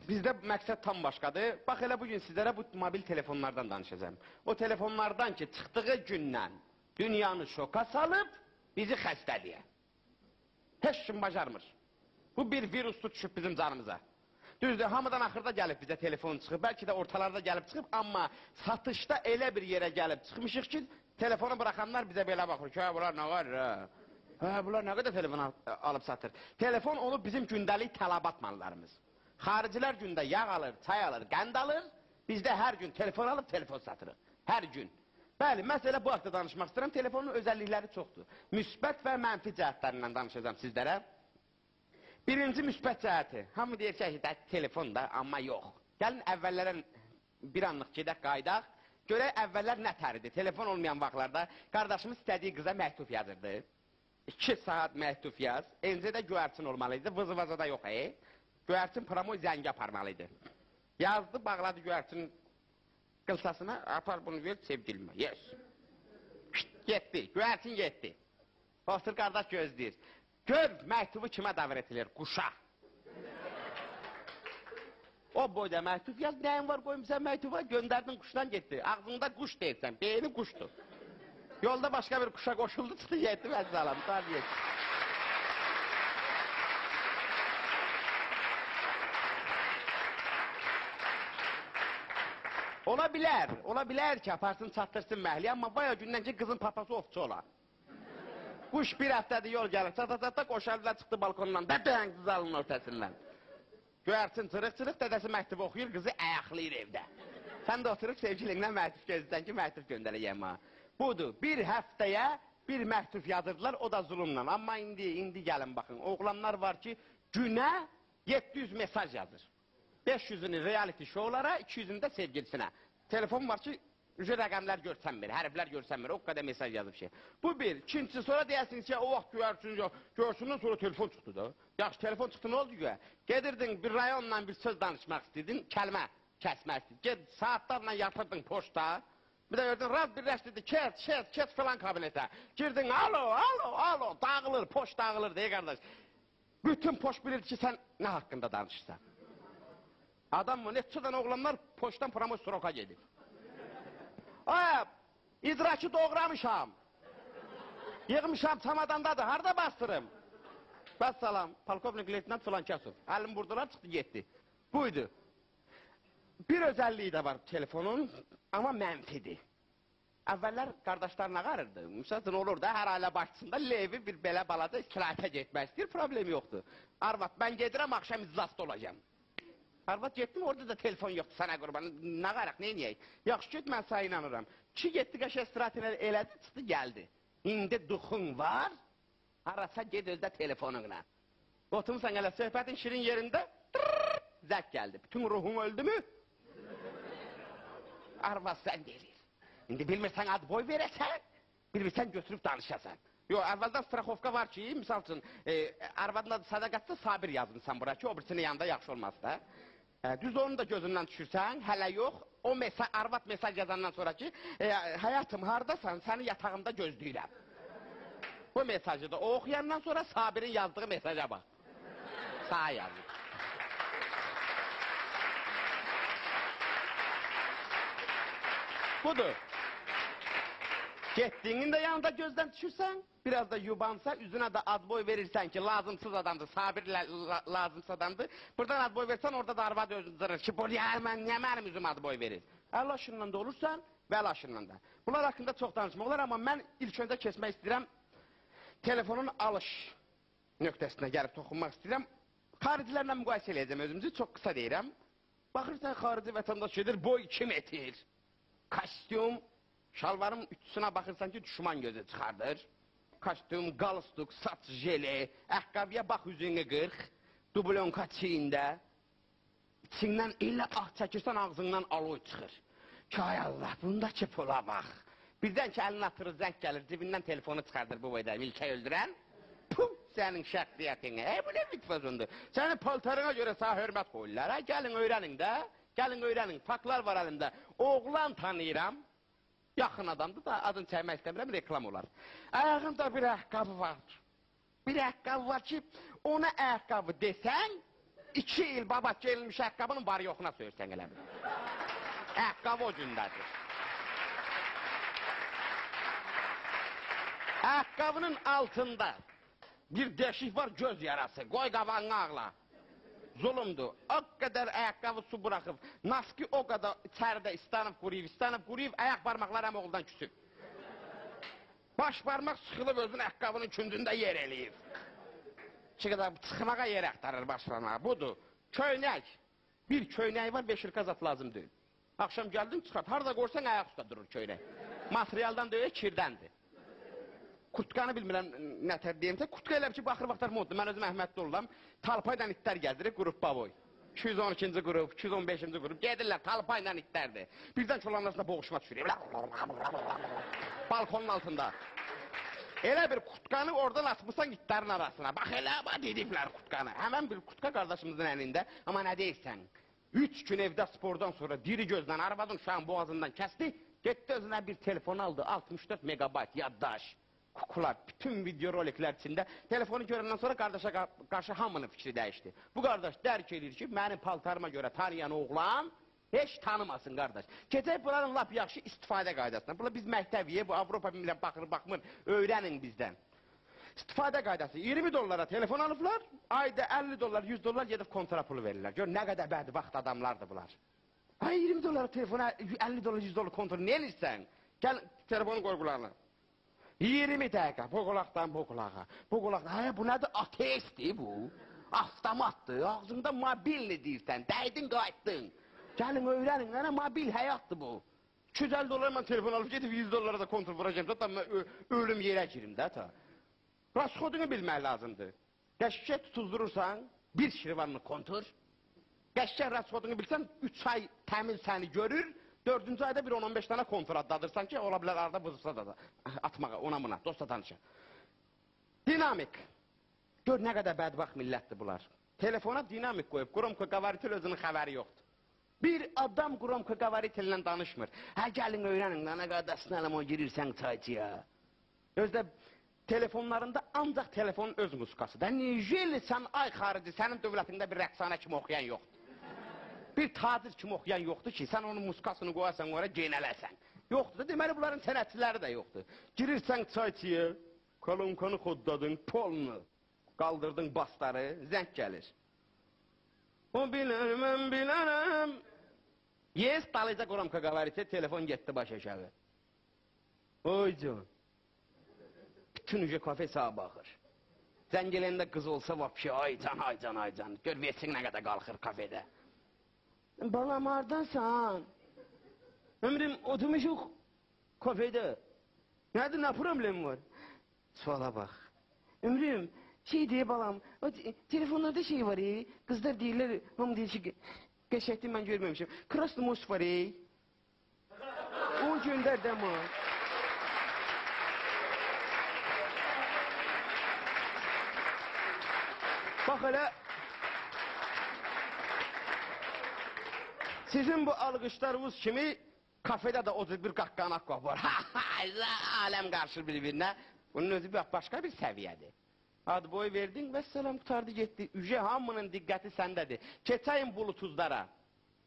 Bizdə məqsəd tam başqadır. Bax elə bugün sizlərə bu mobil telefonlardan danışacağam. O telefonlardan ki, çıxdığı gündən dünyanı şoka salıb, bizi xəstəliyə. Heç kim bacarmır. Bu bir virusdur düşüb bizim canımıza. Düzdür, hamıdan axırda gəlib bizə telefon çıxıb, bəlkə də ortalarda gəlib çıxıb, amma satışda elə bir yerə gəlib çıxmışıq ki, telefonu buraxanlar bizə belə baxır ki, hə, bunlar nə var, hə, bunlar nə qədər telefon alıb satır. Telefon olub bizim gündəlik tələbat mallarımız. Xaricilər gündə yağ alır, çay alır, qənd alır, bizdə hər gün telefon alıb telefon satırıq. Hər gün. Bəli, məsələ bu haqda danışmaq istəyirəm. Telefonun özəllikləri çoxdur. Müsbət və mənfi cəhətlərindən danışacağam sizlərə. Birinci müsbət cəhəti. Hamı deyir ki, telefon da, amma yox. Gəlin əvvəllərə bir anlıq gedək, qayıdaq. Görək əvvəllər nə tər idi. Telefon olmayan vaxtlarda qardaşımız istədiyi qıza məktub yazırdı. 2 saat məktub yaz. Encə də göyərçin olmalı idi. Vızı-vaza da yox. Göyərçin promoy zəngi aparmalı idi. Yazdı, bağladı göyərçinin qılsasına. Apar bunu ver, sevgilimə. Yes. Getdi. Göyərçin getdi. Otur qardaş gözləyir. Gör, məktubu kimə davr edilir? Quşa. O boyda məktub yaz, nəyin var qoymuşsan məktuba, göndərdin quşdan getdi. Ağzında quş deyirsən, beyni quşdur. Yolda başqa bir quşa qoşuldu, çıxdı, getdi, vəssalam. Ola bilər, ola bilər ki, aparsın, çatdırsın məhliyə, amma vay o gündən ki, qızın papası ovçu ola. Quş bir həftədir yol gəlir, çata-çata qoşardılar, çıxdı balkondan, dədən zalının ortasından. Göyərçin cırıq-cırıq, dədəsi məktubu oxuyur, qızı ayaqlayır evdə. Sən də oturub sevgilindən məktub gözləyirsən ki, məktub göndərəyəm ha. Budur, bir həftəyə bir məktub yazırdılar, o da zulümlə. Amma indi gəlin baxın, oğlanlar var ki, günə 700 mesaj yazır. 500-ünü reality şovlara, 200-ünü də sevgilisinə. Telefon var ki, ücə rəqəmlər görsənmir, hərflər görsənmir, o qədər mesaj yazıb şey. Bu bir. İkincisi, sonra deyəsiniz ki, o vaxt göyərçin, görsündən sonra telefon çıxdı da. Yaxşı, telefon çıxdı, nə oldu güya? Gedirdin, bir rayonla bir söz danışmaq istəyirdin, kəlmə kəsmək istəyirdin. Ged, saatlarla yatırdın poçta. Bir də gördün, raz birləşdirdi, kes, kes, kes filan kabinetə. Girdin, alo, alo, alo, dağılır, poç dağılır, deyə qardaş. Bütün poç bilir ki, sən nə haqqında danışırsan. Adam mı, neçə dənə oğlanlar poçdan promoy sroka gedir. Ay, idraki doğramışam. Yığmışam, çamadandadır, harada bastırım? Vəssalam, polkovnik leytenant filan kəsir. Əlimi vurdular, çıxdı, getdi. Buydu. Bir özəlliyi də var telefonun, amma mənfidir. Əvvəllər qardaşlar nə qarırdı? Misal üçün, olur da, hər ailə başçısında Levi bir belə balaca istirahətə getmək istəyir, problem yoxdur. Arvad, mən gedirəm, axşam iclasda olacağam. Arvad getdim, orada da telefon yoxdur, sənə qurban, nə qaraq, nə eləyək? Yaxşı, get, mən sənə inanıram. Ki getdi, qəşəng istirahət elədi, çıxdı, gəldi. İndi duxun var, harasa ged özdə telefonunla. Oturmuşsan elə söhbətin şirin yerində, zəng gəldi. Bütün ruhun öldü mü? Arvad zəng eləyir. İndi bilmirsən ad boy verəsən, bilmirsən götürüb danışasan. Yox, əvvəldən straxovka var ki, misal üçün, arvadın adı sədaqətsə Sabir yazmısan bura ki, o birisinin yanında yaxşı olmaz da. Düz onu da gözündən düşürsən, hələ yox, o arvad mesaj yazandan sonra ki, həyatım, haradasan, səni yatağımda gözləyirəm. Bu mesajı da o oxuyandan sonra Sabirin yazdığı mesaja bax. Sağ yazır. Budur. Getdiyinin də yanında gözdən düşürsən, biraz da yubansa, üzünə də adboy verirsən ki, lazımsız adamdır, Sabir lazımsız adamdır. Buradan adboy versən, orada da arvad özünü zırır ki, mən niyə mənim üzüm adboy verir? Əl aşından da olursan və əl aşından da. Bunlar haqqında çox danışmaq olar, amma mən ilk öncə keçmək istəyirəm, telefonun alış nöqtəsinə gəlib toxunmaq istəyirəm. Xaricilərlə müqayisə eləyəcəm özümüzü, çox qısa deyirəm. Baxırsan, xarici vətəndaş gedir, boy 2 metr, kostyum, şalvarın ütüsünə baxırsan ki, düşman gözü çıxardır. Kostyum, qalstuk, saç jeli, ayaqqabıya bax üzünü qırx, dublyonka çiyində. İçindən elə ah çəkirsən, ağzından aloy çıxır. Ki, ay Allah, bundakı pula bax. Birdən ki, əlini atırır, zəng gəlir, cibindən telefonu çıxardır bu boyda, milkə öldürən. Puh, sənin şəxsiyyətini. Bu nə bitfazındır? Sənin paltarına görə sağ hörmət qoyurlar. Gəlin öyrənin də, gəlin öyrənin. Faktlar var əlimdə. Oğlan tanıyıram. Yaxın adamdır da, adını çəkmək istəmirəm, reklam olar. Ayağında bir ayaqqabı var. Bir ayaqqabı var ki, ona ayaqqabı desən, 2 il baba geyinmiş ayaqqabının var yoxuna söyürsən elə bil. Ayaqqabı o gündədir. Ayaqqabının altında bir deşik var, göz yarası. Qoy qabağına ağla. Zulümdür. O qədər ayaqqabı su buraxıb, naski o qədər içəridə istanıb quruyub, istanıb quruyub, ayaq barmaqları həm oğuldan küsüb. Baş barmaq sıxılıb özünün ayaqqabının kündündə yer eləyib. Ki qədər çıxmağa yer axtarır baş barmağı. Budur. Köynək. Bir köynək var, 5 zat lazım deyil. Axşam gəldin, çıxart. Harada qoysan ayaq üstə durur köynək. Materialdan deyil, kirdəndir. Kurtkanı bilmirəm nətər deyimsə, kurtka elə ki, bu axır vaxtlar moddur. Mən özüm Əhmədli oluram. Talpa ilə itlər gəzirik, qrup baboy. 212-ci qrup, 215-ci qrup. Gedirlər, talpa ilə itlərdir. Birdən ki, onların arasında boğuşma düşür. Balkonun altında. Elə bir kurtkanı oradan atmışsan itlərin arasına. Bax elə, bax dediblər kurtkanı. Həmən bir kurtka qardaşımızın əlində. Amma nə deyirsən? 3 gün evdə spordan sonra diri gözlə arvadın uşağın boğazından kəsdi. Getdi özünə bir telefon aldı. 64 megabayt yaddaş. Kukla, bütün video roliklər içində. Telefonu görəndən sonra qardaşa qarşı hamının fikri dəyişdi. Bu qardaş dərk edir ki, mənim paltarıma görə tanıyan oğlan heç tanımasın qardaş. Keçək buranın lap yaxşı istifadə qaydasına. Buna biz məktəbiyə, bu Avropa bilmirəm, baxır, baxmır, öyrənin bizdən. İstifadə qaydası 20 dollara telefon alıblar, ayda 50 dollar, 100 dollar gedib kontra pulu verirlər. Gör nə qədər bədbəxt adamlardır bunlar. Ay 20 dollara telefona 50 dollar, 100 dollar kontra nə eləyirsən? Gəl telefonu qoy qulağına. 20 dəqiqə bu qulaqdan bu qulağa, bu qulaqdan. Ay bu nədir? Ateistdir bu. Avtomatdır. Ağzında mobilni deyirsən. Dəydin, qayıtdın. Gəlin öyrənin, nə mobil həyatdır bu. 250 dollara mən telefon alıb gedib 100 dollara da kontra vuracağım. Zaten mən ölüm yerə girim də ta. Rasxodunu bilmək lazımdır. Qəşəng tutuzdurursan, bir şirvanlı kontur. Qəşəng rasxodunu bilsən, 3 ay təmiz səni görür. 4-cü ayda bir 10-15 tane kontur adladırsan ki, ola bilər arada bızısa da atmağa, ona buna, dosta tanışa. Dinamik. Gör nə qədər bədbəxt millətdir bunlar. Telefona dinamik qoyub, qromko qavaritel özünün xəbəri yoxdur. Bir adam qromko qavaritellə danışmır. Hə, gəlin öyrənin, nə qədəsinə ələm o girirsən çayçıya. Özdə telefonlarında ancaq telefonun öz muskası. Da Nijeli sən ay xarici, sənin dövlətində bir rəqsanə kimi oxuyan yoxdur. Bir tacir kimi oxuyan yoxdur ki, sən onun muskasını qoyasan oraya, genələsən. Yoxdur da, deməli bunların sənətçiləri də yoxdur. Girirsən çayçıya, kolonkanı xodladın, polunu qaldırdın basları, zəng gəlir. O bilərəm, mən bilərəm. Yes, dalıca qromka qavarite, telefon getdi baş aşağı. Oy can. Bütün ücə kafe sağa baxır. Zəng eləyəndə qız olsa vapşe, ay can, ay can, ay can. Gör versin nə qədər qalxır kafedə. Balam hardansan? Ömrüm oturmuşuq kafedə. Nədir, nə problem var? Suala bax. Ömrüm, şey deyə balam, o telefonlarda şey var, qızlar deyirlər, hamı deyir ki, qəşəkdir, mən görməmişim. Kraslı most var, o göndər də mı? Bax elə, sizin bu alqışlarınız kimi kafedə də o cür bir qaqqanaq qopur. Aləm qarışır bir-birinə. Bunun özü başqa bir səviyyədir. Ad boy verdin, vəssalam qurtardı getdi. Ücə hamının diqqəti səndədir. Keçəyin Bluetoothlara.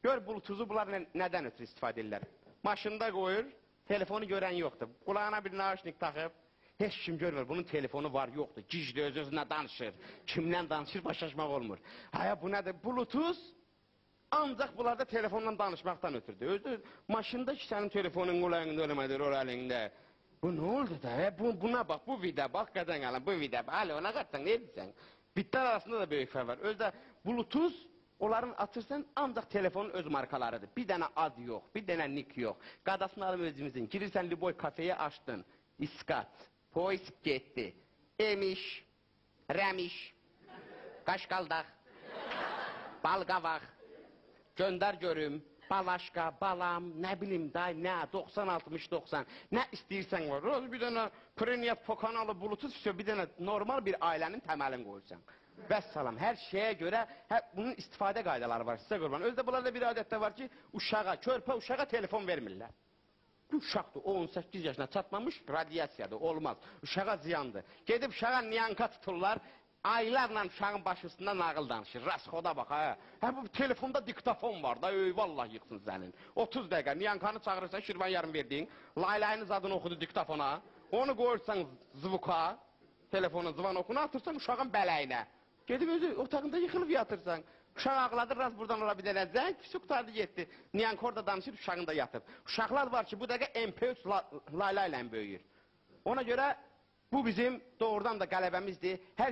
Gör Bluetooth'u bunlar nədən ötürü istifadə edirlər? Maşında qoyur, telefonu görən yoxdur. Qulağına bir naşnik taxıb, heç kim görmür. Bunun telefonu var, yoxdur. Gizli öz-özünə danışır. Kimlə danışır, başlaşmaq olmur. Haya bu nədir? Bluetooth ancaq bunlarda telefonla danışmaqdan ötürdür. Özü maşında ki, sənin telefonun qulağında eləmədir, o əlində. Bu nə oldu da? Buna bax, bu vida bax, qədən qalın, bu vida bax. Alo, ona qatsan, nə edirsən? Bitlər arasında da böyük fərq var. Özdə Bluetooth, onların atırsan, ancaq telefonun öz markalarıdır. Bir dənə ad yox, bir dənə nik yox. Qadasını alım özümüzün. Girirsən Lüboy kafeyə açdın. İskat, poisk getdi. Emiş, rəmiş, qaşqaldaq, balqavaq, göndər görüm. Balaşka, balam, nə bilim day, nə, 90, 60, 90, nə istəyirsən var. Bir dənə Premiat po kanalı Bluetooth, bir dənə normal bir ailənin təməlini qoyursan. Vəssalam, hər şeyə görə bunun istifadə qaydaları var, sizə qurban. Özdə bunlarda bir adət də var ki, uşağa, körpə uşağa telefon vermirlər. Uşaqdır, o 18 yaşına çatmamış, radiasiyadır, olmaz. Uşağa ziyandır. Gedib uşağa niyanka tuturlar, Aylarla uşağın başı üstündə nağıl danışır. Rasxoda bax ha. Hə bu telefonda diktofon var da, ey vallah yıxsın sənin. 30 dəqiqə Niyankanı çağırırsan, Şirvan yarım verdiyin. Laylayını zadını oxudu diktofona. Onu qoyursan zvuka, telefonun zvanokunu atırsan uşağın bələyinə. Gedib özü otağında yıxılıb yatırsan. Uşaq ağladır, rast buradan ora bir dənə zəng, pis qurtardı getdi. Niyanka orada danışır, uşağın da yatıb. Uşaqlar var ki, bu dəqiqə MP3 layla ilə böyüyür. Ona görə bu bizim doğrudan da qələbəmizdir. Hər